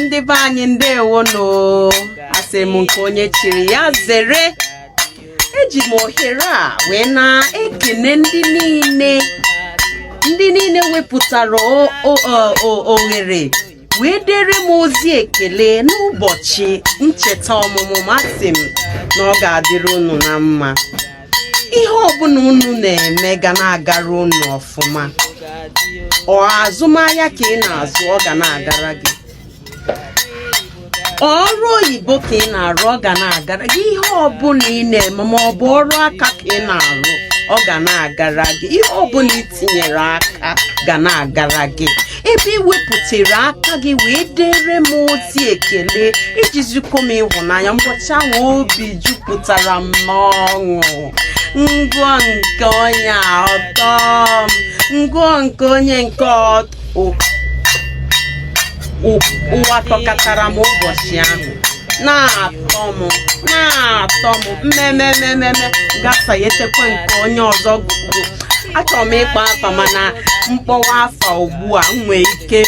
Ndị be anyị, ndewonụ. Asị m nke onye chiri ya zere. Eji m ohere a wee na-ekene ndị niile wepụtara oghere wee dere m ozi ekele n'ụbọchị ncheta ọmụmụ m. Asị m na ọ ga-adịrị unu na mma. Ihe ọbụla unu na-eme ga na-agara unu ọfụma. Ọ azụmahịa ka ị na-azụ, ọ ga na-agara gị. Ọrụ oyibo ka ị na-arụ, ọ ga na-agara gị. Ihe ọbụla ị na-eme, ma ọ bụ ọrụ aka ka ị na-arụ, ọ ga na-agara gị. Ihe ọbụla ị tinyere aka ga na-agara gị. Ebe ị wepụtara aka gị wee dere m ozi ekele iji zikọ m ịhụnanya mbọchị ahụ, obi jupụtara m n'ọṅụ. Ngụọ nke onye a, ọtọ m. Ngụọ nke onye nke ụwa tọkatara m ụbọchị ahụ, na-atọ m, na-atọ m mmemmemmemme. Gasanyetekwa nke onye ọzọ gụgụ. Achọrọ m ịkpọ afa, mana mkpọwa afa ugbu a, m nwee ike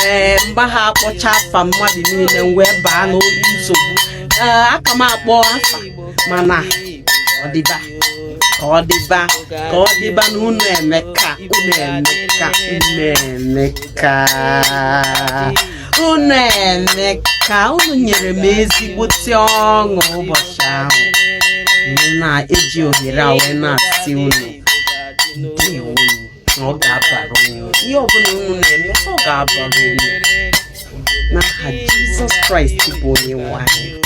ee mgba ha akpọcha afa mmadụ niile, m wee baa nsogbu. Ee, aka m akpọ afa, mana ọ dịba ka ọ dịba ka ọ dịba na unu emeka, unu emeka, unu emeka, unu emeka. Unu nyere m ezigbote ọṅụ ụbọchị ahụ. M na-eji ohere a wee na-asị unu ndewo, na ọ ga-abara unu. Ihe ọbụla unu na-eme, ọ ga-abara unu n'aha Jizọs Kraịst bụ onye nwe anyị.